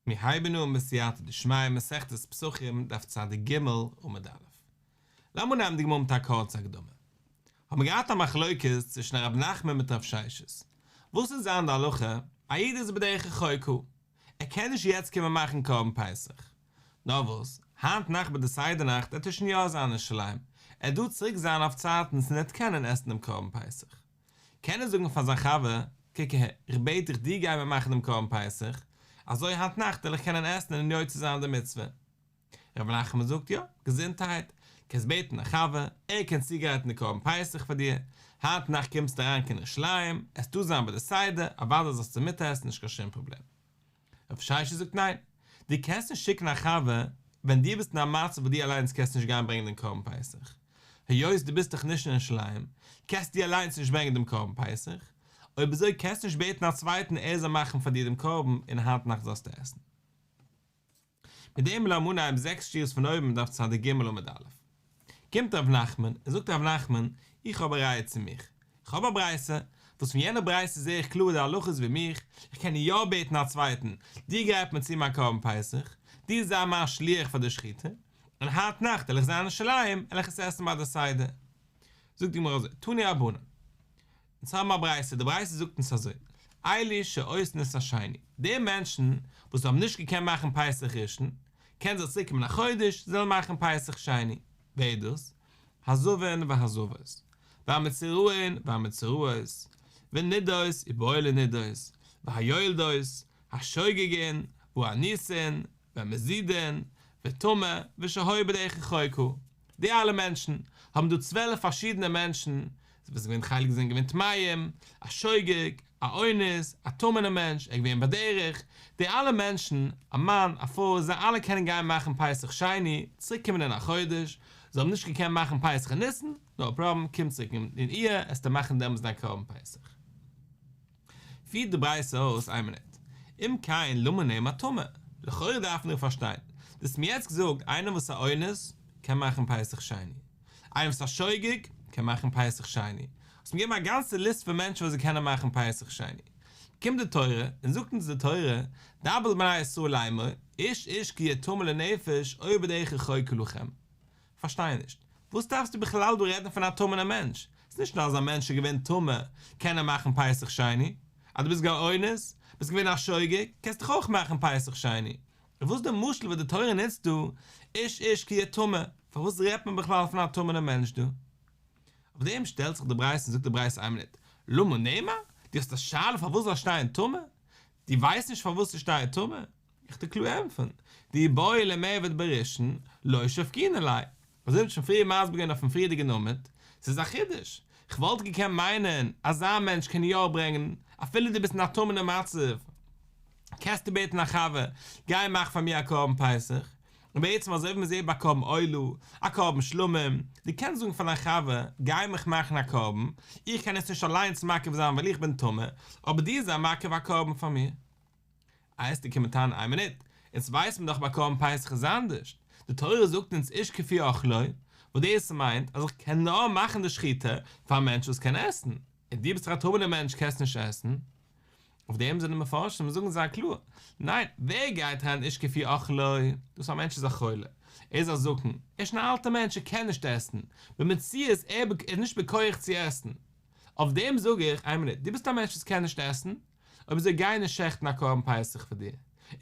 מיר הייבן אן בסייעתא דשמיא מסכת פסחים דף צדיק ג עמוד א'. לאמיר נעמען די גמרא מיט א קורצע הקדמה. האבן מיר געהאט א מחלוקת צווישן רב נחמן מיט רב ששת. וואס איז זיין די הלכה? א איד איז בדרך רחוקה. ער קען נישט יעצט קומען מאכן קרבן פסח. נאר וואס, היינט נאכט ביי די סדר נאכט וועט ער שוין יא זיין אין ירושלים. ער וועט דא צוריק זיין אויף צייטנס און ער וועט קענען עסן דעם קרבן פסח. קען ער זאגן פאר זיין חבר, קוק אהער, איך בעט דיך דו גיי מיר מאכן דעם קרבן פסח, אזוי היינט נאכט וועל איך קענען עסן און יוצא זיין די מצוה. ר' נחמן זאגט, יא, געזונטערהייט, קענסט בעטן א חבר, ער קען צוגרייטן די קרבן פסח פאר דיר, היינט נאכט קומסטו אריין קיין ירושלים, עסט דא זיין ביי די סדר, אוודאי זאלסטו מיטעסן, נישט קיין שום פראבלעם. רב ששת זאגט ניין, דו קענסט נישט שיקן א חבר ווען דו ביסט אין א מצב וואס דו אליינס קענסט נישט גיין ברענגען דעם קרבן פסח, היות דו ביסט דאך נישט אין ירושלים קענסטו אליינס נישט ברענגען דעם קרבן פסח, אויב אזוי קענסטו נישט בעטן א צווייטן ער זאל מאכן פאר דיר דעם קרבן און היינט נאכט זאלסטו עסן. מיט דעם לאמיר אנהייבן זעקס שורות פון אויבן דף צדיק ג עמוד א'. קומט ר' נחמן און זאגט ר' נחמן, איך האב א ראיה צו מיך, איך האב א ברייתא, וואס פון יענע ברייתא זעה איך קלאר די הלכה איז ווי מיך, איך קען יא בעטן א צווייטן, דו גרייט מיר צו מיין קרבן פסח, דו זיי מיין שליח פאר די שחיטה, און היינט נאכט וועל איך זיין אין ירושלים, וועל איך עס עסן ביי די סדר. זאגט די גמרא אזוי, תנו רבנן. אונז האבן א ברייתא, די ברייתא זאגט אונז אזוי, אלו שעושין את השני, די מענטשן וואס האבן נישט געקענט מאכן פסח ראשון, קענען זיי צוריק קומען א חודש, זיי זאלן מאכן פסח שני, ווער איז דאס? הזבין והזבות, והמצורעין והמצורעות, ונידות ובועלי נידות, והיולדות, השוגגין, והאנוסין, והמזידין, וטמא, ושהיה בדרך רחוקה. די אלע מענטשן, האבן דא 12 פארשידענע מענטשן, וואס געווען חלק זענען געווען טמאים, א שוגג, א אונס, א טמא'נע מענטש, ער איז געווען בדרך, די אלע מענטשן, א מאן, א פרוי, זיי אלע קענען גיין מאכן פסח שני, צוריק קומען אין א חודש, זיי האבן נישט געקענט מאכן פסח אין ניסן, נאו פראבלעם, קום צוריק אין אייר, עסטו מאכן דעמאלטס דיין קרבן פסח. פירט די ברייתא אויס, איין מינוט, אם כן למה נאמר טמא? לכאורה דארף מען דאך פארשטיין, דו האסט מיר יעצט געזאגט איינער וואס איז א אונס קען מאכן פסח שני, איינער וואס איז א שוגג קען מאכן פסח שני, האסט מיר געגעבן א גאנצע ליסט פון מענטשן וואס זיי קענען מאכן פסח שני, קומט די תורה און זאגט אונז די תורה, דבר אל בני ישראל לאמור, איש איש כי יהיה טמא לנפש או בדרך רחוקה לכם. כ'פארשטיי נישט, וואס דארפסטו בכלל דא רעדן פון א טמא'נער מענטש? ס'איז נישט נאר אז א מענטש איז געווען טמא קען ער מאכן פסח שני, אז דו ביסט געווען אונס, ביסט געווען א שוגג, קענסט דאך אויך מאכן פסח שני. און וואס די משל וואס די תורה נוצט דא, איש איש כי יהיה טמא, פארוואס רעדט מען בכלל פון א טמא'נער מענטש דא? אויף דעם שטעלט זיך די ברייתא און זאגט די ברייתא איין מינוט, למה נאמר? דו האסט א שאלה פארוואס זאל שטיין טמא? דו ווייסט נישט פארוואס ס'שטייט טמא? איך דיר קלאר ענטפערן, דאי בעי למיעבד בראשון, לא שבקינן ליה. אזוי האט שוין פריער מסביר געווען אויפן פריערדיגן עמוד, ס'איז א חידוש, כ'וואלט געקענט מיינען אזא מענטש קען יא ברענגען, אפילו דו ביסט אין א טמא'נע מצב, קענסטו בעטן א חבר, גיי מאך פאר מיר א קרבן פסח, און בעצם אזוי ווי מ'זעט ביי קרבן עולה, א קרבן שלמים, דו קענסט זאגן פאר דיין חבר, גיי מיך מאכן א קרבן, איך קען עס נישט אליינס מקריב זיין ווייל איך בין טמא, אבער דו זיי מקריב א קרבן פאר מיר. וועסטו קומען טענה'ן איין מינוט, אונז ווייסט מען דאך ביי קרבן פסח איז אנדערש, די תורה זאגט אונז איש כפי אכלו, וואס דאס מיינט אז איך קען נאר מאכן די שחיטה פאר א מענטש וואס קען עסן, און דו ביסט דאך א טמא'נער מענטש קענסט נישט עסן. אויף דעם זענען מפרשים זאגן זיי קלאר, ניין, ווער גייט אריין איש כפי אכלו, דאס א מענטש איז א חולה, ער איז א זקן, ער איז שוין א אלטער מענטש ער קען נישט עסן, במציאות ער איז נישט בכח צו עסן, אויף דעם זאג איך, איין מינוט, דו ביסט א מענטש וואס קען נישט עסן, אויב אזוי גיי נישט שעכטן א קרבן פסח פאר דיר,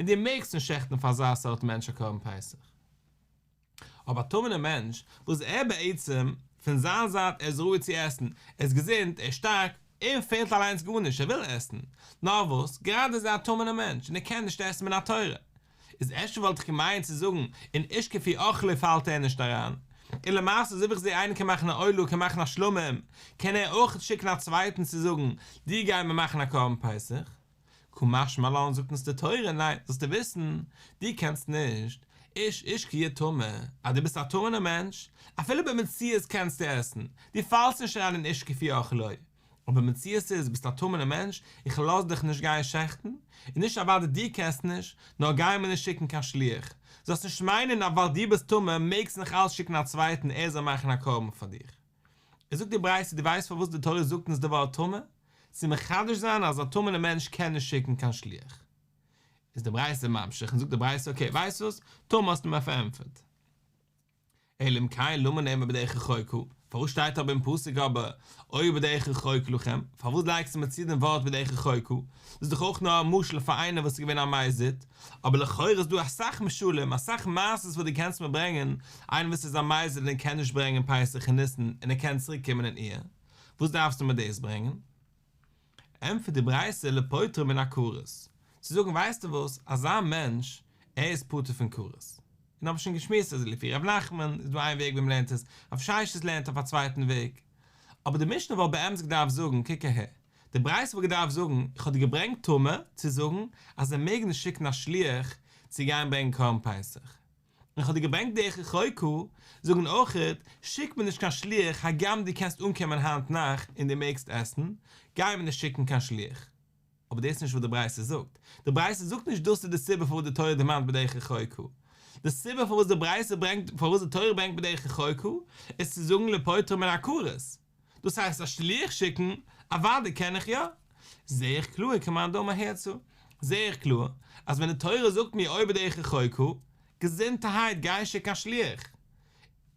און דו מעגסט נישט שעכטן פאר אזא סארט מענטש א קרבן פסח. אבער א טמא'נער מענטש, וואס ער בעצם, פון זיין זייט, ער איז ראוי צו עסן, ער איז געזונט, ער איז שטארק, אים פעלט אליינס גארנישט, ער וויל עסן, נאר וואס, גראדע איז ער א טמא'נער מענטש, און ער קען נישט עסן מן התורה. איז אפשר וואלט איך געמיינט צו זאגן, אין איש כפי אכלו פאלט ער נישט אריין, און למעשה אזוי ווי איך זע איינער קען מאכן א עולה קען מאכן א שלמים, קען ער אויך שיקן א צווייטן צו זאגן, דו גיי מיר מאכן א קרבן פסח. קא משמע לן זאגט אונז די תורה, ניין, זאלסטו וויסן, דו קענסט נישט, איש איש כי יהיה טמא, אז דו ביסט א טמא'נער מענטש, אפילו במציאות קענסטו עסן, דו פאלסט נישט אריין אין איש כפי אכלו, אבער מציאות איז ביסט א טמא'נער מענטש, איך לאז דיך נישט גיין שעכטן, און נישט אוודאי דו קענסט נישט, נאר גיי מיר נישט שיקן קיין שליח, זאלסט נישט מיינען אז ווייל דו ביסט טמא מעגסט נאך אלץ שיקן א צווייטן ער זאל מאכן א קרבן פאר דיך. איז זאגט די ברייתא דו ווייסט פארוואס די תורה זאגט אונז די ווארט טמא? צו מחדש זיין אז א טמא'נער מענטש קען נישט שיקן קיין שליח. איז די ברייתא ממשיך און זאגט די ברייתא אקעי ווייסט וואס, טמא האסטו מיר פארענטפערט. אלא אם כן למה נאמר בדרך רחוקה, פארוואס שטייט אבער אין פסוק אבער או בדרך רחוקה לכם, פארוואס לייגסטו מיר צו דעם ווארט בדרך רחוקה, דאס איז דאך אויך נאר א משל פאר איינער וואס איז געווען א מזיד, אבער לכאורה איז דא אסאך משלים, אסאך מעשות וואס דו קענסט מיר ברענגען, איינער וואס איז א מזיד און ער קען נישט ברענגען פסח אין ניסן און ער קען צוריק קומען אין אייר, וואס דארפסטו מיר דאס ברענגען? ענטפערט די ברייתא לפוטרו מן הכרת, צו זאגן ווייסטו וואס, אזא מענטש, ער איז פטור פון כרת. און האבן שוין געשמועסט אז לפי ר' נחמן איז דא איין וועג ווי מ'לערנט עס, רב ששת לערנט אויף א צווייטן וועג. אבער די משנה וואלט באמת געדארפט זאגן, קוק אהער, די ברייתא וואלט געדארפט זאגן, איך האב דיר געברענגט טמא צו זאגן אז ער מעג נישט שיקן א שליח צו גיין ברענגען קרבן פסח. און איך האב דיר געברענגט דרך רחוקה, זאגן אויכעט, שיק מיר נישט קיין שליח הגם דו קענסט אנקומען היינט נאכט און דו מעגסט עסן, גיי מיר נישט שיקן קיין שליח. אבער דאס איז נישט וואס די ברייתא זאגט. די ברייתא זאגט נישט דאס איז די סיבה פארוואס די תורה דערמאנט בדרך רחוקה. די סיבה פארוואס די ברייתא ברענגט, פארוואס די תורה ברענגט בדרך רחוקה, איז צו זאגן לפוטרו מן הכרת. דאס הייסט א שליח שיקן, אוודאי קען איך יא. זע איך קלאר כמאן דאמר הורצה. זע איך קלאר אז ווען די תורה זאגט מיר או בדרך רחוקה, געזונטערהייט גיי שיק א שליח.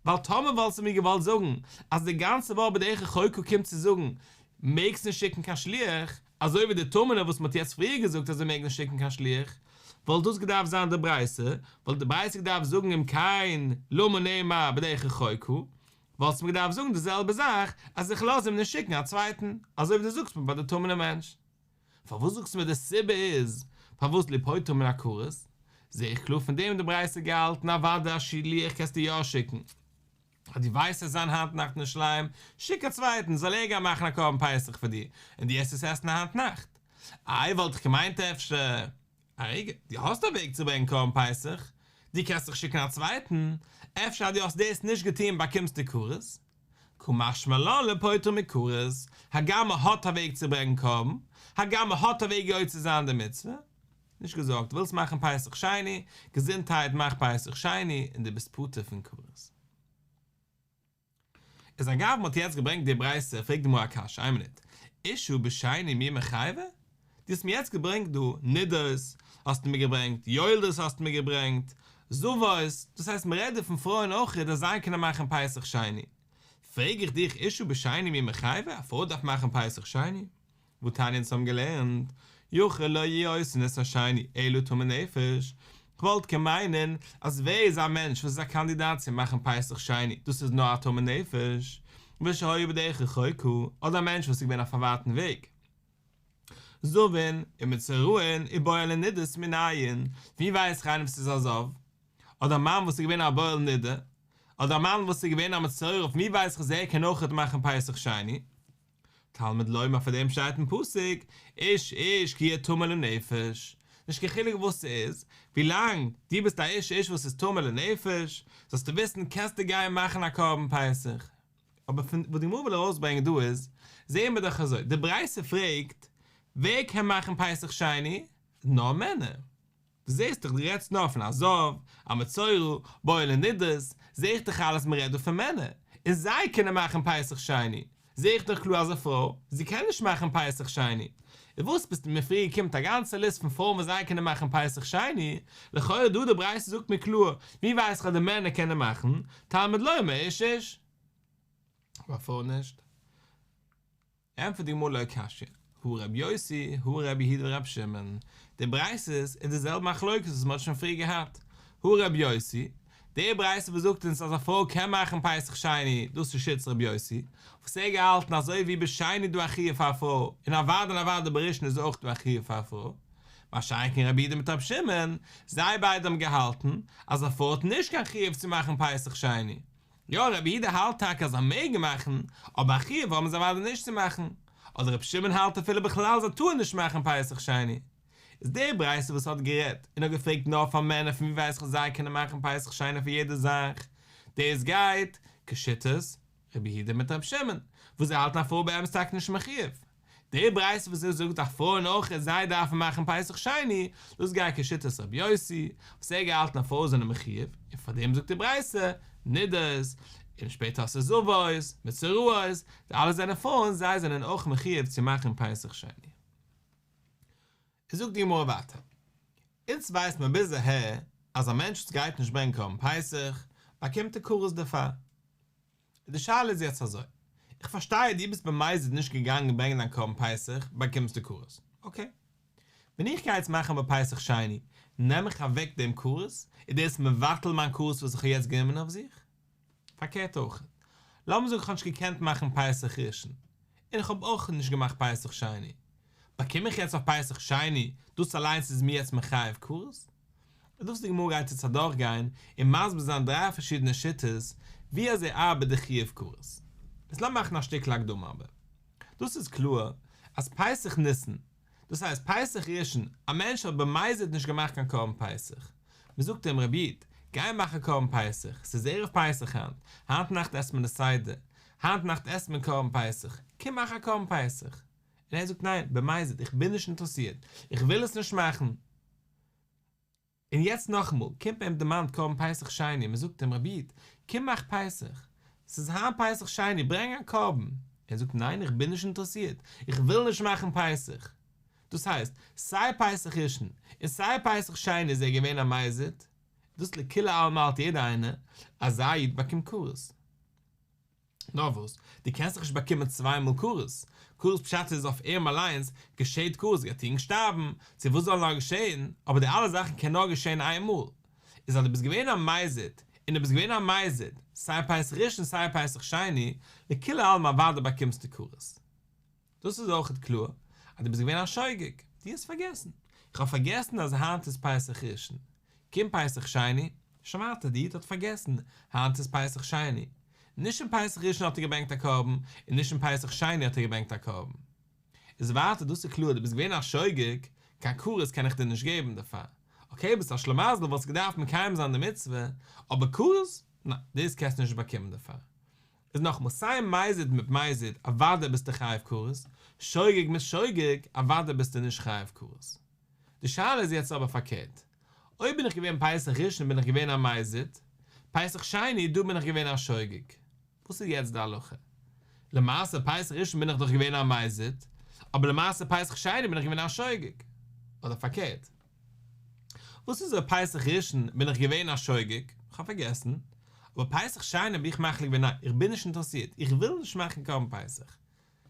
ווייל טאמער וואלסטו מיר געוואלט זאגן אז די גאנצע ווארט בדרך רחוקה קומט צו זאגן מעגסט נישט שיקן קיין שליח, אזוי ווי די טמא'נע וואס מ'האט יעצט פריער געזאגט אז ער מעג נישט שיקן קיין שליח, וואלט דאס געדארפט זיין די ברייתא, וואלט די ברייתא געדארפט זאגן אם כן למה נאמר בדרך רחוקה, וואלסטו מיר געדארפט זאגן די זעלבע זאך אז איך לאז אים נישט שיקן א צווייטן, אזוי ווי דו זאגסט מיר ביי די טמא'נע מענטש. פארוואס זאגסטו מיר די סיבה איז פארוואס לפוטרו מן הכרת? זע איך קלאר פון דעם די ברייתא געהאלטן אוודאי א שליח קענסטו יא שיקן. אז דו ווייסט וועסט זיין היינט נאכט אין ירושלים, שיק א צווייטן זאל ער גיין מאכן א קרבן פסח פאר דיר, און דו עסט עס עסן היינט נאכט. איי וואלט איך געמיינט אפשר. א רגע, דו האסט א וועג צו ברענגען קרבן פסח, דו קענסט דאך שיקן א צווייטן, אפשר אז דו האסט דאס נישט געטון באקומסטו כרת? קא משמע לן לפוטרו מכרת, הגם מען האט א וועג צו ברענגען קרבן, הגם מען האט א וועג יוצא זיין די מצוה, נישט געזארגט, ווילסט מאכן פסח שני, געזונטהייט מאך פסח שני און דו ביסט פטור פון כרת. איז אגב מ'האט יעצט געברענגט די ברייתא פרעגט די גמרא א קשיא, איין מינוט, אשה בשני מי מיחייבא? דו האסט מיר יעצט געברענגט דא נידות האסטו מיר געברענגט, יולדות האסטו מיר געברענגט, זבות, דאס הייסט מ'רעדט דא פון פרויען אויכעט אז זיי קענען מאכן פסח שני, פרעג איך דיך אשה בשני מי מיחייבא, א פרוי דארף מאכן פסח שני? והתניא אונז האבן געלערנט, יכול לא יהו עושין את השני אלא טמא נפש, כ'וואלט קען מיינען אז ווער איז א מענטש וואס איז א קאנדידאט צו מאכן פסח שני, דאס איז נאר א טמא נפש, ושהיה בדרך רחוקה, אדער א מענטש וואס איז געווען אויף א ווייטן וועג. זבין ומצורעין ובועלי נידות מנין, ווי ווייס איך איינער וואס איז א זב? אדער א מאן וואס איז געווען א בועל נידה? אדער א מאן וואס איז געווען א מצורע פון ווי ווייס איך אז ער קען אויכעט מאכן פסח שני? תלמוד לומר פאר דעם שטייט אין פסוק איש איש כי יהיה טמא לנפש, נישט קיין חילוק וואס ס'איז, ווילאנג דו ביסט א איש איש וואס איז טמא לנפש, זאלסטו וויסן קענסטו גיין מאכן א קרבן פסח. אבער פון וואס די גמרא וויל ארויסברענגען דא איז, זעהן מיר דאך אזוי, די ברייתא פרעגט, ווער קען מאכן פסח שני? נאר מענער. דו זעהסט דאך דו רעדסט נאר פון א זב, א מצורע, בועל נידות, זעה איך דאך אלעס מ'רעדט דא פון מענער, און זיי קענען מאכן פסח שני, זעה איך דאך קלאר אז א פרוי, זי קען נישט מאכן פסח שני. און וואס ביסטו מיר פריער געקומען מיט א גאנצע ליסט פון פרויען וואס זיי קענען מאכן פסח שני, לכאורה דא די ברייתא זאגט מיר קלאר, ווי ווייס איך אז די מענער קענען מאכן, תלמוד לומר איש איש. אבער א פרוי נישט. ענטפערט די גמרא לא קשיא, הא רבי יוסי, הא רבי יהודה ורבי שמעון, די ברייתות איז די זעלבע מחלוקת וואס מען האט שוין פריער געהאט, הא רבי יוסי, די ברייתא וואס זאגט אונז אז א פרוי קען מאכן פסח שני, דאס איז שיטת רבי יוסי, וואס ער האט געהאלטן אזוי ווי בשני איז דא א חיוב פאר א פרוי, און אוודאי און אוודאי בראשון איז אויך דא א חיוב פאר א פרוי, מה שאין כן רבי יהודה מיט רבי שמעון, זיי ביידע האבן געהאלטן אז א פרוי האט נישט קיין חיוב צו מאכן פסח שני, יא רבי יהודה האלט טאקע אז זיי מעגן מאכן, אבער א חיוב האבן זיי אוודאי נישט צו מאכן, אדער רבי שמעון האלט אפילו בכלל זיי טארן נישט מאכן פסח שני. איז די ברייתא וואס האט גערעדט און האט געפרעגט נאר פאר מענער פון ווי ווייס איך אז זיי קענען מאכן פסח שני פאר יעדע זאך, דאס גייט כשיטת רבי יהודה מיט רבי שמעון וואס זיי האלטן א פרוי באמת טאקע נישט מחויב. די ברייתא וואס זאגט אז פרויען אויך זיי דארפן מאכן פסח שני, דאס גייט כשיטת רבי יוסי, וואס ער האט געהאלטן אז פרויען זענען מחויב, און פאר דעם זאגט די ברייתא, נידות, און שפעטער האסטו זבות, מצורעות, די אלע זענען פרויען, זיי זענען אויך מחויב צו מאכן פסח שני. זאגט די גמרא ווייטער. אונז ווייסט מען ביז אהער אז א מענטש וואס גייט נישט ברענגען קרבן פסח באקומט ער כרת דערפאר. די שאלה איז יעצט אזוי, איך פארשטיי דו ביסט במזיד נישט געגאנגען ברענגען דיין קרבן פסח באקומסטו כרת, אקעי. ווען איך גיי יעצט מאכן אבער פסח שני, נעם איך אוועק דעם כרת? איז דאס מבטל מיין כרת וואס איך האב יעצט גענומען אויף זיך? פארקערט אויך, לאמיר זאגן איך האב נישט געקענט מאכן פסח ראשון, און איך האב אויך נישט געמאכט פסח שני, באקום איך יעצט אויף פסח שני, דאס אליינס איז מיר יעצט מחייב כרת? און דאס די גמרא גייט יעצט אדורכגיין און מסביר זיין דריי פארשידענע שיטות ווי אזוי ארבעט די חיוב כרת. איז לאמיר מאכן א שטיקל הקדמה אבער דאס איז קלאר אז פסח ניסן, דאס הייסט פסח ראשון, א מענטש האט במזיד נישט געמאכט קיין קרבן פסח, מען זאגט אים רבי איד, גיי מאך א קרבן פסח, ס'איז ערב פסח היינט, היינט נאכט עסט מען די סדר, היינט נאכט עסט מען קרבן פסח, קום מאך א קרבן פסח. און ער זאגט ניין, במזיד, איך בין נישט אינטערעסירט, איך וויל עס נישט מאכן. און יעצט נאכאמאל, קומט מען אים דערמאנט קרבן פסח שני און מען זאגט אים רבי איד, קום מאך פסח, ס'איז היינט פסח שני, ברענג א קרבן. ער זאגט ניין, איך בין נישט אינטערעסירט, איך וויל נישט מאכן פסח. דאס הייסט, סיי פסח ראשון און סיי פסח שני איז ער געווען א מזיד, דאס לכולי עלמא האלט יעדער איינער, אזא איד באקומט כרת. נאר וואס, דו קענסט דאך נישט באקומען צוויי מאל כרת, כרת פשט איז אויף אים אליינס געשעהט כרת, גייט יונג שטארבן, צו וואס זאל נאר געשעהן, אבער די אלע זאכן קען נאר געשעהן איין מאל, איז אז דו ביסט געווען א מזיד, און דו ביסט געווען א מזיד, סיי פסח ראשון סיי פסח שני, לכולי עלמא אוודאי באקומסטו כרת. דאס איז אויכעט קלאר אז דו ביסט געווען א שוגג, דו האסט פארגעסן, איך האב פארגעסן אז היינט איז פסח ראשון, קומט פסח שני, שוין ווייטער די איד האט פארגעסן, היינט איז פסח שני, נישט אין פסח ראשון האט ער געברענגט א קרבן, און נישט אין פסח שני האט ער געברענגט א קרבן. איז ווייטער דאס איז קלאר דו ביסט געווען א שוגג, קיין כרת קען איך דיר נישט געבן דערפאר, אקעי ביסט א שלמזל וואלסט געדארפט מקיים זיין די מצוה, אבער כרת? ניין, דאס קענסטו נישט באקומען דערפאר. איז נאכמאל, סיי מזיד מיט מזיד, אוודאי ביסטו חייב כרת, שוגג מיט שוגג, אוודאי ביסטו נישט חייב כרת. די שאלה איז יעצט אבער פארקערט, אויב בין איך געווען פסח ראשון בין איך געווען א מזיד, פסח שני דא בין איך געווען א שוגג, וואס איז יעצט די הלכה? למעשה פסח ראשון בין איך דאך געווען א מזיד, אבער למעשה פסח שני בין איך געווען א שוגג, אדער פארקערט. וואס איז אויב פסח ראשון בין איך געווען א שוגג, כ'האב פארגעסן, אבער פסח שני האב איך מחליט געווען ניין, איך בין נישט אינטערעסירט, איך וויל נישט מאכן קרבן פסח,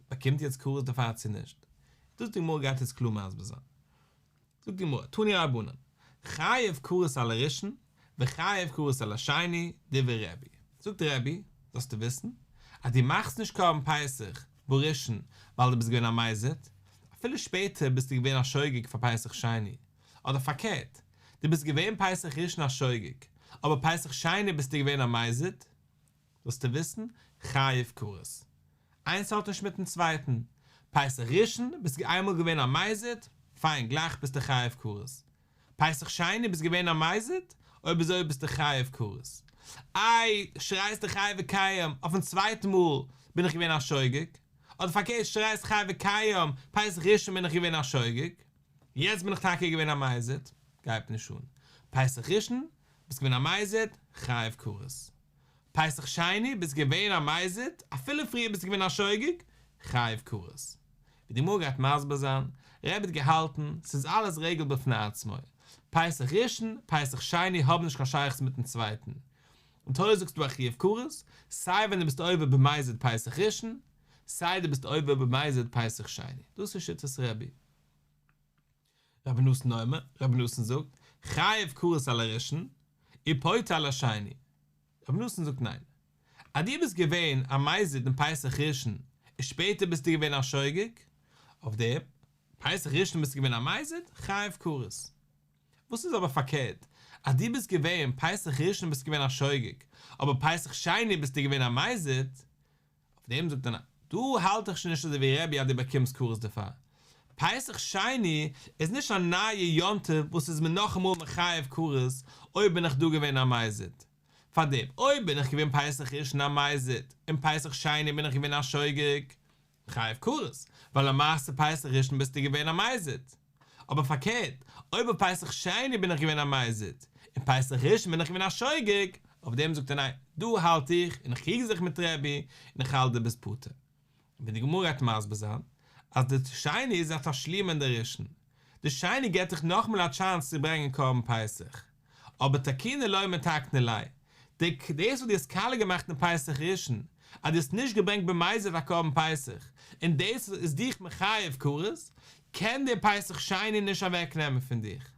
באקומט יעצט כרת דערפאר צו נישט? דאס די גמרא גייט יעצט קלאר מסביר זיין. זאגט די גמרא, תנו רבנן, חייב כרת על הראשון, וחייב כרת על השני, דברי רבי. זאגט רבי, זאלסטו וויסן, אז דו מאכסט נישט קרבן פסח בראשון ווייל דו ביסט געווען א מזיד, אפילו שפעטער ביסטו געווען א שוגג פאר פסח שני, אדער פארקערט, דו ביסט געווען פסח ראשון א שוגג, אבער פסח שני ביסטו געווען א מזיד, זאלסטו וויסן, חייב כרת. איינס האט נישט מיטן צווייטן. פסח ראשון ביסטו איינמאל געווען א מזיד, פיין, גלייך ביסטו חייב כרת. פסח שני ביסט געווען א מזיד, אויב אזוי ביסטו חייב כרת. איי, שרייסטו חי וקיים, אויפן צווייטן מאל בין איך געווען א שוגג, אדער פארקערט שרייסט חי וקיים, פסח ראשון בין איך געווען א שוגג, יעצט בין איך טאקע געווען א מזיד, גייט נישט אן. פסח ראשון ביסט געווען א מזיד, חייב כרת. פסח שני ביסט געווען א מזיד, אפילו פריער ביסטו געווען א שוגג, חייב כרת. ווי די גמרא גייט מסביר זיין, רבי האט געהאלטן, ס'איז אלעס רגל בפני עצמו. פסח ראשון, פסח שני האבן נישט קיין שייכות מיטן צווייטן. אין תורה זאגסטו א חיוב כרת, סיי ווען דו ביסט עובר במזיד פסח ראשון, סיי דו ביסט עובר במזיד פסח שני. דאס איז שיטת רבי. רבי נתן אומר, רבי נתן זאגט, חייב כרת על הראשון, ופוטר על השני. רבי נתן זאגט ניין. אז דו ביסט געווען א מזיד אין פסח ראשון און שפעטער ביסטו געווען א שוגג, אויף דעם פסח ראשון ביסטו געווען א מזיד, חייב כרת. וואס איז אבער פארקערט, אז דו ביסט געווען פסח ראשון ביסטו געווען א שוגג, אבער פסח שני ביסטו געווען א מזיד, אויף דעם זאגט ער ניין, דא האלט איך שוין נישט אזוי ווי רבי אז דו באקומסט כרת דערפאר. פסח שני איז נישט א נייע יום טוב וואס איז מיר נאכאמאל מחייב כרת אויב בין איך דא געווען א מזיד. פארדעם אויב בין איך געווען פסח ראשון א מזיד און פסח שני בין איך געווען א שוגג, חייב כרת, ווייל למעשה פסח ראשון ביסטו געווען א מזיד. אבער פארקערט, אויב אויף פסח שני בין איך געווען א מזיד, און פסח ראשון בין איך געווען א שוגג, אויף דעם זאגט ער ניין, דא האלט איך, און איך קריג זיך מיט רבי, און איך האלט דו ביסט פטור. און ווי די גמרא גייט מסביר זיין, אז די שני איז א תשלומין דראשון. די שני געט דיך נאכאמאל א טשאנס צו ברענגען קרבן פסח, אבער תקוני לא מתקני ליה, די דאס וואס דו האסט קאליע געמאכט אין פסח ראשון, אז דו האסט נישט געברענגט במזיד א קרבן פסח, און דאס איז דיך מחייב כרת, קען דער פסח שני נישט אוועק נעמען פון דיך.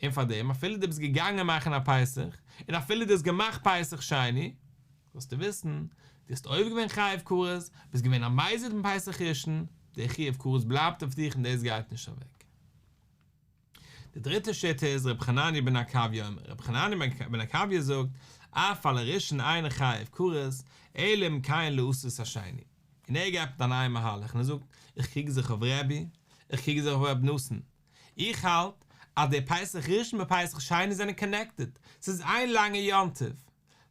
און פאר דעם אפילו דו ביסט געגאנגען מאכן א פסח, און אפילו דו האסט געמאכט פסח שני, זאלסטו וויסן, דו האסט עובר געווען חייב כרת, ביסט געווען א מזיד אין פסח ראשון, דער חיוב כרת בלייבט אויף דיך און דאס גייט נישט אוועק. די דריטע שיטה איז ר' חנניה בן עקביא אומר, ר' חנניה בן עקביא זאגט, אף על הראשון אינו חייב כרת, אלא אם כן לא עשה את השני. און ער גייט מיט א נייע מהלך און ער זאגט, איך קריג זיך אויף רבי, איך קריג זיך אויף ר' נתן, איך האלט אז דער פסח ראשון מיט פסח שני זענען קאנעקטעד, ס'איז איין לאנגע יום טוב.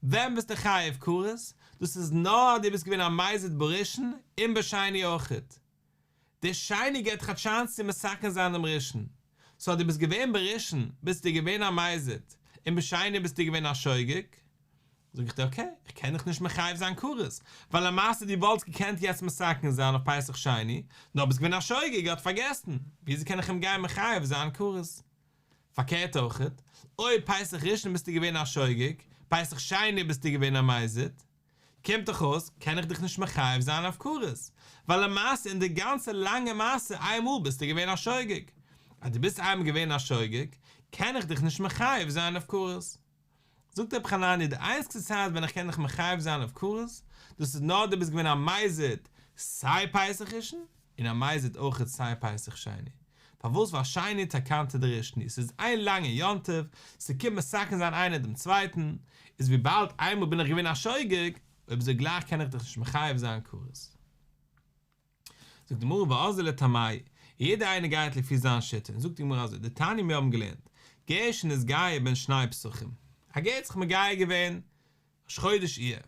ווען ביסטו חייב כרת? דאס איז נאר אז דו ביסט געווען א מזיד בראשון און בשני אויכעט. דער שני געט דיך א טשאנס צו מתקן זיין דעם ראשון. סאו אז דו ביסט געווען בראשון ביסטו געווען א מזיד, און בשני ביסטו געווען א שוגג. זאג איך דיר אקעי, איך קען דיך נישט מחייב זיין כרת, ווייל למעשה דו וואלטסט געקענט יעצט מתקן זיין אויף פסח שני, נאר ביסט געווען א שוגג האט פארגעסן, וויאזוי קען איך אים גיין מחייב זיין כרת? פארקערט אויכעט, אויב פסח ראשון ביסטו געווען א שוגג, פסח שני ביסטו געווען א מזיד, קומט דאך אויס קען איך דיך נישט מחייב זיין אויף כרת, ווייל למעשה אין די גאנצע לאנגע מעשה איינמאל ביסטו געווען א שוגג, אז דו ביסט איינמאל געווען א שוגג, קען איך דיך נישט מחייב זיין אויף כרת. זאגט רבי חנניה די איינציגסטע צייט ווען איך קען דיך מחייב זיין אויף כרת, דאס איז נאר דו ביסט געווען א מזיד סיי פסח ראשון און א מזיד אויכעט סיי פסח שני, פארוואס ווייל שני תקנתא דראשון הוא, ס'איז איין לאנגע יום טוב, ס'קומט מתקן זיין איינער דעם צווייטן, איז וויבאלד איינמאל בין איך געווען א שוגג, אויב אזוי גלייך קען איך דיך נישט מחייב זיין כרת. זאגט די גמרא ואזדו לטעמייהו, יעדער איינער גייט לפי זיין שיטה, און זאגט די גמרא אזוי, דתניא מיר האבן געלערנט, גר שנתגייר בין שני פסחים, א גר האט זיך מגייר געווען ראש חודש אייר,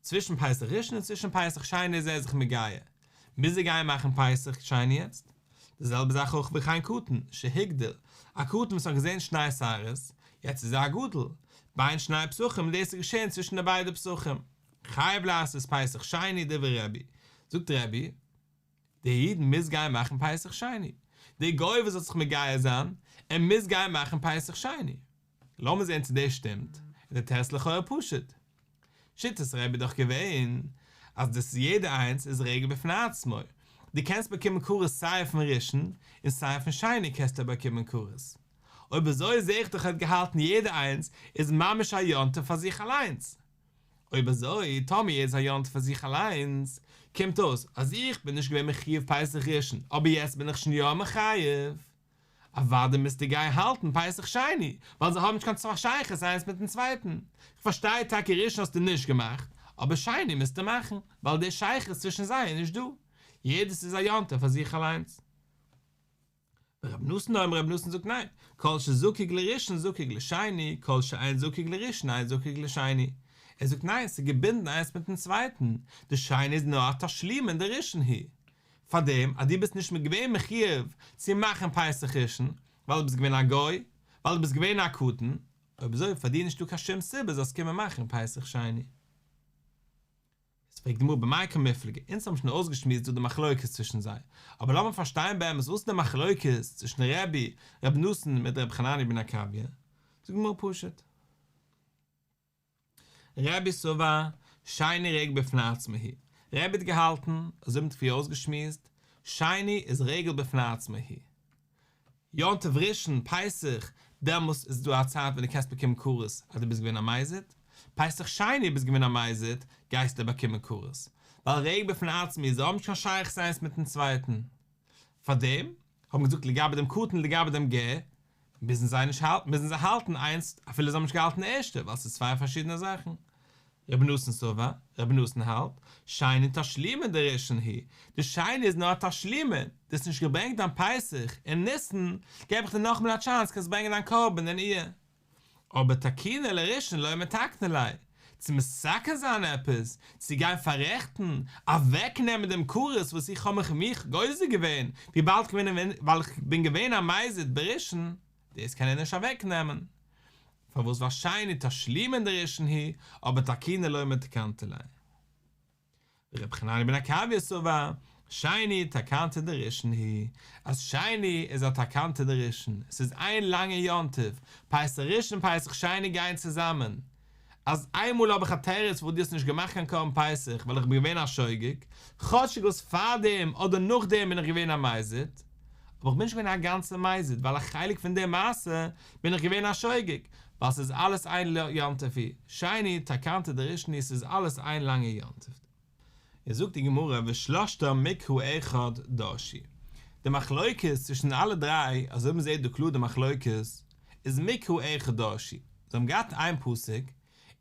צווישן פסח ראשון און צווישן פסח שני איז ער זיך מגייר, מוז ער גיין מאכן פסח שני יעצט? די זעלבע זאך אויך וכן קטן שהגדיל, א קטן וואס האט געזען שני שערות, יעצט איז ער א גדול, בין שני פסחים, דאס איז געשען צווישן די ביידע פסחים. חייב לעשות פסח שני דברי רבי, זאגט רבי, דער איד מוז גיין מאכן פסח שני, דער גוי וואס האט זיך מגייר זיין, ער מוז גיין מאכן פסח שני. לאמיר זען צו דאס שטימט, איז דער תירוץ לכאורה פשוט. שיטת רבי איז דאך געווען אז דאס איז יעדע איינס איז רגל בפני עצמו, דו קענסט באקומען כרת סיי אויפן ראשון און סיי אויפן שני קענסטו באקומען כרת. אויב אזוי זעה איך דאך ער האט געהאלטן יעדע איינס איז ממש א יום טוב פאר זיך אליינס. אויב אזוי, טאמער איז א יום טוב פאר זיך אליינס, קומט אויס אז איך בין נישט געווען מחויב פסח ראשון, אבער יעצט בין איך שוין יא מחויב. אוודאי מוזטו גיין האלטן פסח שני, ווייל זיי האבן נישט קיין שייכות איינס מיטן צווייטן. כ'פארשטיי טאקע ראשון האסטו נישט געמאכט, אבער שני מוזטו מאכן, ווייל די שייכות צווישן זיי איז נישט דא. יעדעס איז א יום טוב פאר זיך אליינס. ורבי נתן אומר רבי נתן זאגט ניין, כל שזקוק לראשון זקוק לשני, כל שאין זקוק לראשון אין זקוק לשני. ער זאגט ניין, ס'איז געבינדן איינס מיטן צווייטן, די שני איז נאר א תשלומין דראשון הוא. פארדעם אז דו ביסט נישט געווען מחויב צו מאכן פסח ראשון, ווייל דו ביסט געווען א גוי, ווייל דו ביסט געווען א קטן, אויב אזוי פאר דיר נישטא קיין שום סיבה זאלסט קומען מאכן פסח שני. איז פרעגט די גמרא במאי קמיפלגי, אונז האבן שוין אויסגעשמועסט דא די מחלוקת צווישן זיי, אבער לאמיר פארשטיין באמת וואס איז די מחלוקת צווישן רבי ר' נתן מיט ר' חנניה בן עקביא, זאגט די גמרא פשוט, רבי סבר שני רגל בפני עצמו הוא, רבי האט געהאלטן, אזוי ווי מ'האט פריער אויסגעשמועסט, שני איז רגל בפני עצמו הוא, יום טוב ראשון, פסח, דעמאלס איז דא א צייט ווען דו קענסט באקומען כרת אז דו ביסט געווען א מזיד, פסח שני ביסט געווען א מזיד, גייסטו באקומען כרת, ווייל רגל בפני עצמו זיי האבן נישט קיין שייכות איינס מיטן צווייטן. פארדעם האט מען געזאגט לגבי דעם קטן לגבי דעם גר, מוזן זיי נישט האלטן, מוזן זיי האלטן איינס אפילו זיי האבן נישט געהאלטן די ערשטע, ווייל ס'איז צוויי פארשידענע זאכן. רבי נתן סבר, רבי נתן האלט, שני תשלומין דראשון הוא, די שני איז נאר א תשלומין, דו האסט נישט געברענגט דיין פסח אין ניסן, געב איך דיר נאכאמאל א טשאנס קענסט ברענגען דיין קרבן אין אייר. אבער תקוני לראשון לא מתקני ליה, צו מתקן זיין עפעס, צו גיין פאררעכטן, אוועקנעמען דעם כרת וואס איך האב מיך מיך גוזר געווען, וויבאלד ווייל איך בין געווען א מזיד בראשון, דאס קען ער נישט אוועקנעמען. פארוואס ווייל שני תשלומין דראשון הוא, אבער תקוני לא מתקני ליה. רבי חנניה בן עקביא סבר, שני תקנתא דראשון היא, אז שני איז א תקנתא דראשון, עס איז איין לאנגע יום טוב, פסח ראשון און פסח שני גייען צוזאמען, אז איינמאל האב איך א תירוץ פארוואס דו האסט נישט געמאכט קיין קרבן פסח ווייל איך בין געווען א שוגג, כאטשיג וואס פארדעם אדער נאכדעם בין איך געווען א מזיד, אבער איך בין נישט געווען א גאנצע מזיד ווייל א חלק פון די מעשה בין איך געווען א שוגג, ווייל ס'איז אלעס איין יום טוב היא, שני תקנתא דראשון היא ס'איז אלעס איין לאנגע יום טוב. איז זאגט די גמרא ושלשתן מקרא אחד דרשו, די מחלוקת צווישן אלע דריי, אזוי ווי מ'זעט דא קלאר די מחלוקת, איז מקרא אחד דרשו, זיי האבן געהאט איין פסוק,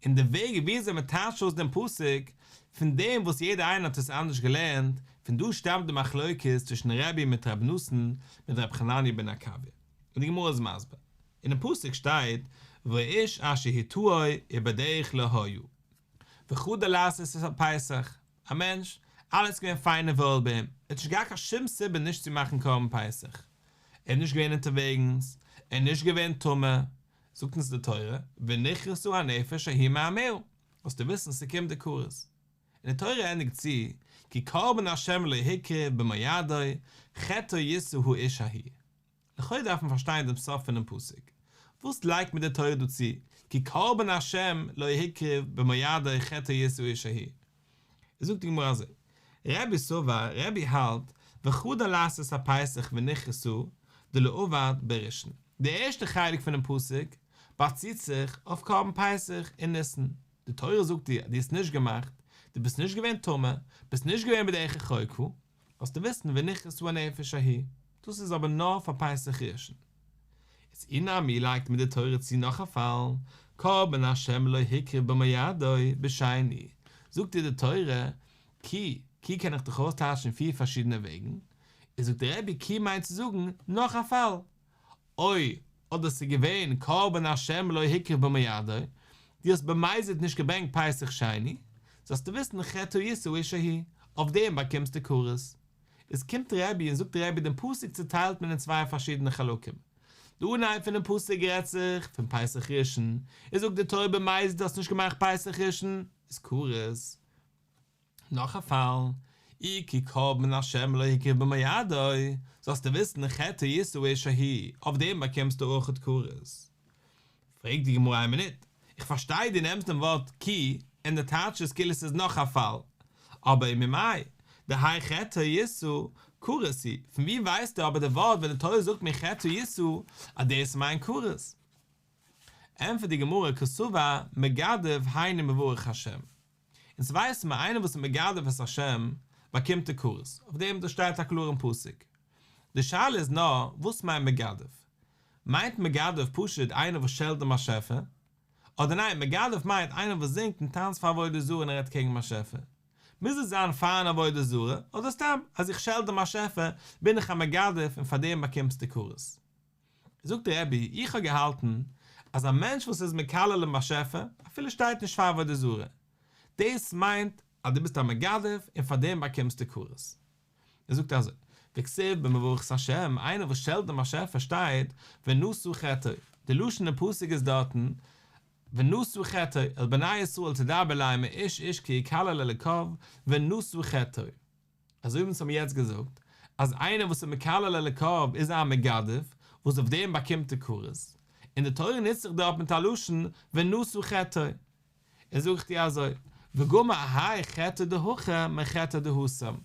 און די וועג וויאזוי מ'טייטשט אויס דעם פסוק, פון דעם וואס יעדער איינער האט עס אנדערש געלערנט, פון דא שטאמט די מחלוקת צווישן רבי מיט רבי נתן מיט רבי חנניה בן עקביא. און די גמרא איז מסביר, אינעם פסוק שטייט והאיש אשר הוא טהור ובדרך לא היה. וחדל לעשות את הפסח, א מענטש, אלעס געווען פיין און וואויל ביי אים, ער האט נישט געהאט קיין שום סיבה נישט צו מאכן קרבן פסח, ער איז נישט געווען אונטערוועגנס, ער איז נישט געווען טמא, זאגט אונז די תורה, ונכרתה הנפש ההיא מעמיה, זאלסטו וויסן ס'קומט דיר כרת. און די תורה ענדיגט צו, כי קרבן ה' לא הקריב במועדו, חטאו ישא האיש ההוא. לכאו' דארף מען פארשטיין דעם סוף פונעם פסוק. וואס לייגט מיר די תורה דא צו, כי קרבן ה' לא הקריב במועדו חטאו ישא האיש ההוא? זאגט די גמרא אזוי, רבי סבר, רבי האלט, וחדל לעשות הפסח ונכרתה דלא עבד בראשון. די ערשטע חלק פונעם פסוק באציט זיך אויף קרבן פסח אין ניסן. די תורה זאגט דיר אז דו האסט נישט געמאכט, דו ביסט נישט געווען טמא, ביסט נישט געווען בדרך רחוקה, זאלסטו וויסן ונכרתה הנפש ההיא, דאס איז אבער נאר פאר פסח ראשון. איז אי נמי לייגט מיר די תורה צו נאך א פאל, קרבן השם לא הקריב במועדו בשני, זאגט דיר די תורה כי, כי קען איך דאך אויסטייטשן פיר פארשידענע וועגן, איז זאגט רבי כי מיינט צו זאגן נאך א פאל, או, אדער ס'איז געווען קרבן השם לא הקריב במועדו, דו האסט במזיד נישט געברענגט פסח שני, זאלסטו וויסן חטאו ישא האיש ההוא, אויף דעם באקומסטו כרת. איז קומט רבי און זאגט רבי דעם פסוק צוטיילט מען אין צוויי פארשידענע חלקים. די אנהייב פונעם פסוק רעדט זיך פון פסח ראשון, איז זאגט די תורה במזיד האסט נישט געמאכט פסח ראשון, איז כרת. נאך א פאל, אי כי קרבן השם לא הקריב במועדו, זאלסטו וויסן חטאו ישא האיש ההוא, אויף דעם באקומסטו אויכעט כרת. פרעגט די גמרא איין מינוט, איך פארשטיי דו נעמסט דעם ווארט כי און דו טייטשסט עס כאילו עס איז נאך א פאל, אבער וממאי דהאי חטאו ישא כרת הוא, פון ווי ווייסטו אבער די ווארט ווען די תורה זאגט מיר חטאו ישא אז דאס מיינט כרת? ענטפערט די גמרא קסבר מגדף היינו מברך השם. אונז ווייסן מיר איינער וואס איז מגדף את השם באקומט ער כרת, אויף דעם דא שטייט א קלארן פסוק. די שאלה איז נאר וואס מיינט מגדף? מיינט מגדף פשוט איינער וואס שעלט דעם באשעפער? אדער ניין מגדף מיינט איינער וואס זינגט און טאנצט פאר עבודה זרה און ער רעדט קעגן באשעפער? מוז עס זיין פארן עבודה זרה אדער סתם אז איך שעלט דעם באשעפער בין איך א מגדף און פאר דעם באקומסטו כרת? זאגט רבי, איך האב געהאלטן אז א מענטש וואס איז מקלל דעם באשעפער, אפילו שטייט נישט פאר עבודה זרה, דאס מיינט אז דו ביסט א מגדף און פאר דעם באקומסטו כרת. ער זאגט אזוי, וכתיב במברך את השם, איינער וואס שעלט דעם באשעפער שטייט ונשא חטאו, די לשון אין פסוק איז דארטן ונשא חטאו, אל בני ישראל תדבר לאמר איש איש כי יקלל אלקיו ונשא חטאו. אזוי ווי אונז האבן יעצט געזאגט, אז איינער וואס איז מקלל אלקיו איז א מגדף, וואס אויף דעם באקומט ער כרת, און די תורה נוצט זיך דארט מיט א לשון ונשא חטאו. און זאג איך דיר אזוי, וגמר האי חטא דהכא מחטא דהתם,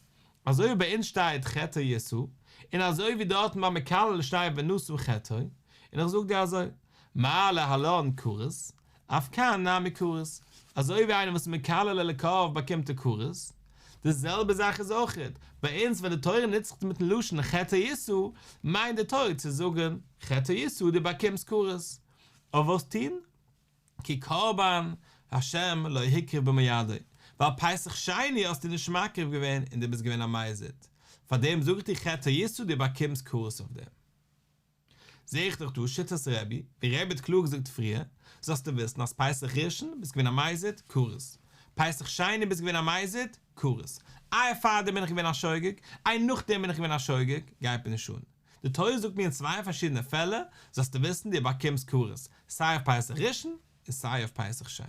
אזוי ווי ביי אונז שטייט חטאו ישא, און אזוי ווי דארטן ביי מקלל שטייט ונשא חטאו, און איך זאג דיר אזוי, מה להלן כרת, אף כאן נמי כרת, אזוי ווי איינער וואס איז מקלל אלקיו באקומט ער כרת, די זעלבע זאך איז אויכעט ביי אונז ווען די תורה נוצט זיך מיטן לשון חטאו ישא, מיינט די תורה צו זאגן חטאו ישא דו באקומסט כרת, אויף וואס טון? כי קרבן השם לא הקריב במועדו, ווייל פסח שני האסטו נישט מקריב געווען און דו ביסט געווען א מזיד, פארדעם זאג איך דיר חטאו ישא דו באקומסט כרת אויף דעם. זעה איך דאך דא שיטת רבי, ווי רבי האט קלאר געזאגט פריער, זאלסטו וויסן אז פסח ראשון ביסט געווען א מזיד, כרת. פסח שני ביסט געווען א מזיד, כרת. איי פארדעם בין איך געווען א שוגג, איי נאכדעם בין איך געווען א שוגג, גייט מיר נישט אן. די תורה זאגט מיר אין צוויי פארשידענע פעלער, זאלסטו וויסן דו באקומסט כרת, סיי אויף פסח ראשון און סיי אויף פסח שני.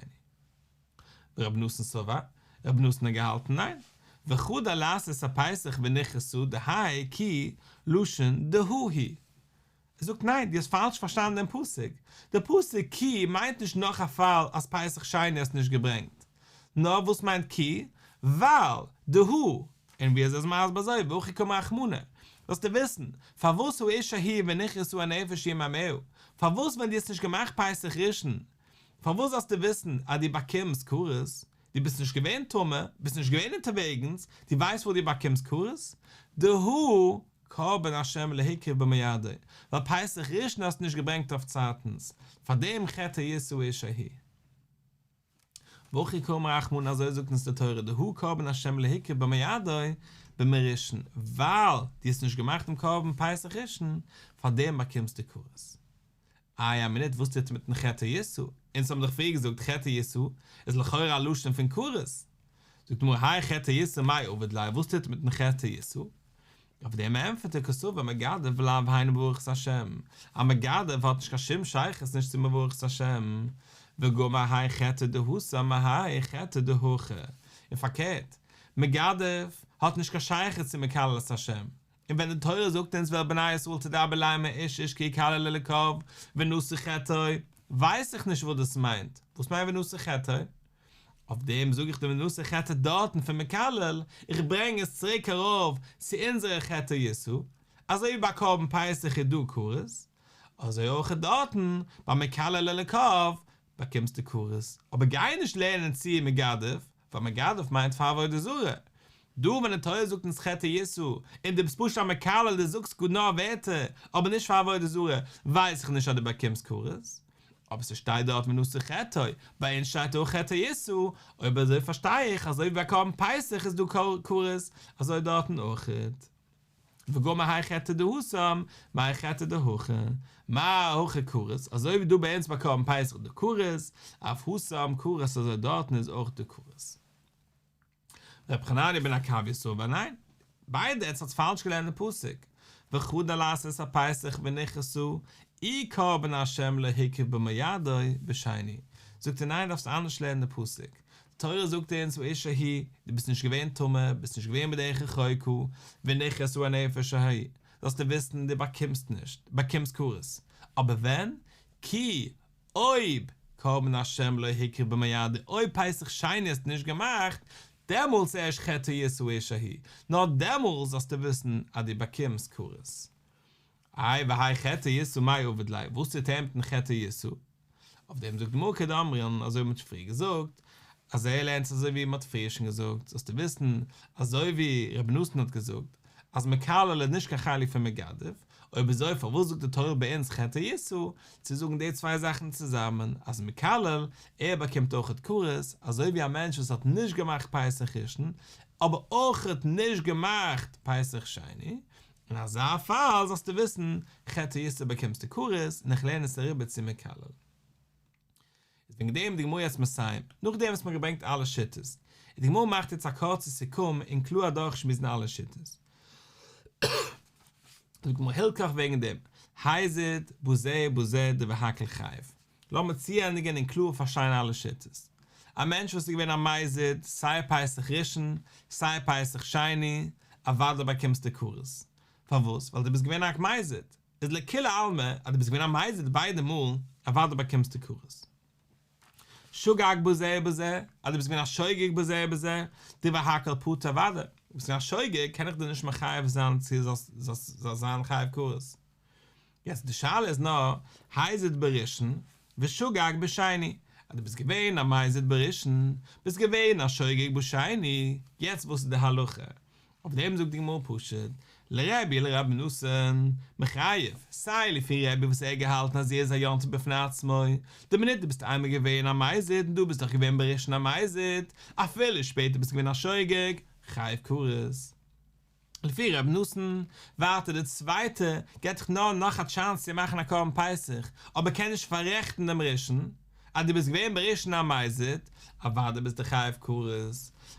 ורבי נתן סבר, רבי נתן האט געהאלטן ניין. וחדל לעשות הפסח ונכרתה דהאי כי לשון דהא הוא. ער זאגט ניין, דו האסט פאלש פארשטאנען דעם פסוק, דער פסוק כי מיינט נישט נאך א פאל אז פסח שני האסט נישט געברענגט, נאר וואס מיינט כי? ווייל, דהא, און ווי אזוי איז מסביר אזוי והכי קאמר רחמנא, זאלסטו וויסן, פארוואס האשה ההיא ונכרתה הנפש ההיא מעמיה, פארוואס ווען דו האסט נישט געמאכט פסח ראשון, פארוואס זאלסטו וויסן אז דו באקומסט כרת, דו ביסט נישט געווען טמא, ביסט נישט געווען אונטערוועגנס, דו ווייסט וואס דו באקומסט כרת? דהא קרבן השם לא הקריב במועדו, ווייל פסח ראשון האסטו נישט געברענגט אויף צייטנס, פאר דעם חטאו ישא האיש ההוא. והכי קאמר רחמנא אזוי זאגט אונז די תורה דהא קרבן השם לא הקריב במועדו במראשון, ווייל דו האסט נישט געמאכט דעם קרבן פסח ראשון, פאר דעם באקומסטו כרת. איי א מינוט וואס טוט מיטן חטאו ישא? אונז האבן דאך פריער געזאגט חטאו ישא איז לכאורה א לשון פון כרת. זאגט די גמרא האי חטאו ישא מאי עביד ליה וואס טוט מיטן חטאו ישא? אויף דעם ענטפערט ער קסבר מגדף ולאו היינו מברך את השם, א מגדף האט נישט קיין שום שייכות נישט צו מברך את השם, וגמר האי חטא דהתם מהאי חטא דהכא, און פארקערט, מגדף האט נישט קיין שייכות צו מקלל את השם, און ווען די תורה זאגט אונז ואל בני ישראל תדבר לאמר איש איש כי יקלל אלקיו ונשא חטאו, ווייס איך נישט וואס דאס מיינט, וואס מיינט ונשא חטאו? אויף דעם זאג איך די ונשא חטאו דארטן פון מקלל, איך ברענג עס צוריק ארויף צו אונזערע חטאו ישא, אזוי ווי ביי קרבן פסח איז דא כרת, אזוי אויך דארטן ביי מקלל אלקיו באקומסטו כרת, אבער גיי נישט לערנען צו מגדף, ווייל מגדף מיינט פאר עבודה זרה. דא ווען די תורה זאגט אונז חטאו ישא, און דו ביסט פשוט א מקלל דו זאגסט גאר נאר ווערטער, אבער נישט פאר עבודה זרה, ווייס איך נישט אז דו באקומסט כרת. אבער ס'שטייט דארט ונשא חטאו, ביי אונז שטייט אויך חטאו ישא, אויב אזוי פארשטיי איך אזוי ווי ביי קרבן פסח איז דא כרת, אזוי דארטן אויכעט. וגמר האי חטא דהתם, מהאי חטא דהכא, מה הכא כרת, אזוי ווי דא ביי אונז ביי קרבן פסח איז דא כרת, אף התם כרת אזוי דארטן איז אויך דא כרת. ר' חנניה בן עקביא סבר ניין, ביידע עטס האטס פאלש געלערנט די פסוק, וחדל לעשות הפסח ונכרתה, אי קרבן השם לא הקריב במועדו בשני, זאגט ער ניין דארפסט אנדערש לערנען די פסוק, די תורה זאגט אונז האשה ההיא, דו ביסט נישט געווען טמא, ביסט נישט געווען בדרך רחוקה, ונכרתה הנפש ההיא, זאלסטו וויסן דו באקומסט נישט, באקומסט כרת, אבער ווען? כי אויב קרבן השם לא הקריב במועדו, אויב פסח שני האסטו נישט געמאכט, דעמאלטס ערשט חטאו ישא האיש ההוא, נאר דעמאלטס זאלסטו וויסן אז דו באקומסט כרת. איי והאי חטאו ישא מאי עביד ליה, וואס טוט ער מיטן חטאו ישא? אויף דעם זאגט די גמרא כדאמרן, אזוי ווי מ'האט פריער געזאגט, אז ער לערנט עס אזוי ווי מ'האט פריער שוין געזאגט, זאלסטו וויסן, אזוי ווי רבי נתן האט געזאגט, אז מקלל איז נישט קיין חלק פון מגדף, אויב אזוי פארוואס זאגט די תורה ביי אונז חטאו ישא, צו זאגן די צוויי זאכן צוזאמען, אז מקלל, ער באקומט אויכעט כרת, אזוי ווי א מענטש וואס האט נישט געמאכט פסח ראשון, אבער אויכעט נישט געמאכט פסח שני, אין אזא פאל זאלסטו וויסן, חטאו ישא באקומסטו כרת, און איך לערן עס אריבער צו מקלל. איז וועגן דעם די גמרא יעצט מסיים, נאכדעם וואס מ'האט געברענגט אלע שיטות, און די גמרא מאכט יעצט א קורצע סיכום און קלאר אדורכשמועסן אלע שיטות. זאגט די גמרא הלכך וועגן דעם, הזיד בזה ובזה דברי הכל חייב. לאמיר צוענדיגען און קלאר פארשטיין אלע שיטות. א מענטש וואס איז געווען א מזיד סיי פסח ראשון סיי פסח שני, אוודאי באקומסטו כרת. פארוואס? ווייל דו ביסט געווען א מזיד. איז לכולי עלמא אז דו ביסט געווען א מזיד ביידע מאל, אוודאי באקומסטו כרת. שגג בזה ובזה, אז דו ביסט געווען א שוגג בזה ובזה, דברי הכל פטור אוודאי. דו ביסט געווען א שוגג קען איך דיר נישט מחייב זיין צו זאלסט זיין חייב כרת. יעצט די שאלה איז נאר, הזיד בראשון ושגג בשני, אז דו ביסט געווען א מזיד בראשון, ביסט געווען א שוגג בשני, יעצט וואס איז די הלכה? אויף דעם זאגט די גמרא פשוט, לרבי ולרבי נתן, מחייב, סיי לפי רבי וואס ער האט געהאלטן אז יעדער איז א יום טוב בפני עצמו, די מינוט דו ביסט איינמאל געווען א מזיד און דו ביסט דאך געווען בראשון א מזיד, אפילו שפעטער ביסטו געווען א שוגג, חייב כרת. לפי ר' נתן, ווייטער די צווייטע געט דיך נאר נאך א טשאנס צו מאכן א קרבן פסח, אבער קען נישט פאררעכטן דעם ראשון, אז דו ביסט געווען בראשון א מזיד, אוודאי ביסטו חייב כרת,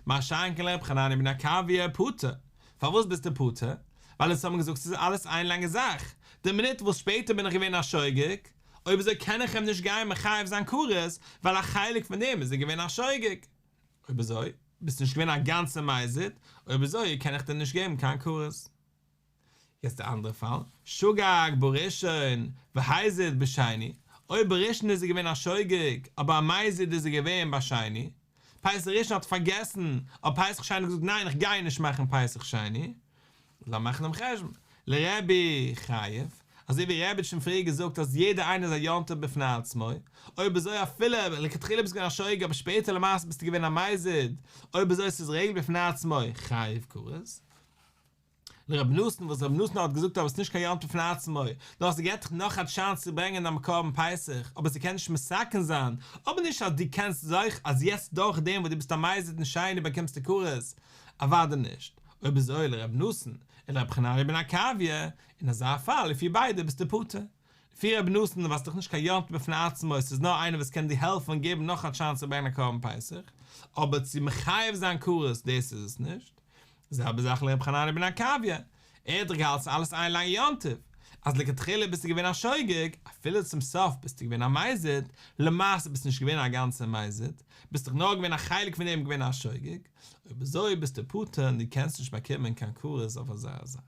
מה שאין כן לר' חנניה בן עקביא פטור, פארוואס ביסטו פטור? ווייל אונז האבן געזאגט ס'איז אלעס איין לאנגע זאך, די מינוט וואס שפעטער בין איך געווען א שוגג, אויב אזוי קען איך אים נישט גיין מחייב זיין כרת, ווייל א חלק פון דעם איז ער געווען א שוגג. אויב אזוי. ביסט נישט געווען א גאנצע מזיד, אויב אזוי קען איך דיר נישט געבן קיין כרת. יעצט די אנדערע פאל, שגג בראשון והזיד בשני, אויב בראשון איז ער געווען א שוגג אבער א מזיד איז ער געווען בשני, פסח ראשון האט ער פארגעסן, אבער פסח שני האט געזאגט ניין איך גיי נישט מאכן פסח שני, לאמיר מאכן דעם חשבון, לרבי חייב, אזוי ווי רבי האט שוין פריער געזאגט אז יעדער איינער איז א יום טוב בפני עצמו, אויב אזוי אפילו לכתחילה ביסט געווען א שוגג אבער שפעטער למעשה ביסטו געווען א מזיד, אויב אזוי ס'איז רגל בפני עצמו, חייב כרת. לרבי נתן וואס רבי נתן האט געזאגט אז עס איז נישט קיין יום טוב בפני עצמו, נאר ס'געט דיך נאך א טשאנס צו ברענגען דיין קרבן פסח, אבער ס'קען נישט מתקן זיין, אבער נישט אז דו קענסט זיך אז יעצט דורך דעם וואס דו ביסט א מזיד אין שני באקומסטו כרת, אוודאי נישט, אויב אזוי לרבי נתן און לרבי חנניה בן עקביא, אין אזא פאל לפי ביידע ביסטו פטור. לפי רבי נתן ווייל ס'איז דאך נישט קיין יום טוב בפני עצמו, ס'איז נאר איינער וואס קען דיר העלפן און געבן נאך א טשאנס צו ברענגען א קרבן פסח, אבער צו מחייב זיין כרת דאס איז עס נישט. זעלבע זאך לרבי חנניה בן עקביא, ער האט דאך געהאלטן ס'איז אלעס איין לאנגע יום טוב, אז לכתחילה ביסטו געווען א שוגג, אפילו צום סוף ביסטו געווען א מזיד, למעשה ביסטו נישט געווען א גאנצער מזיד, ביסט דאך נאר געווען א חלק פון דעם געווען א שוגג, אויב אזוי ביסטו פטור און דו קענסט נישט באקומען קיין כרת אויף אזא זאך.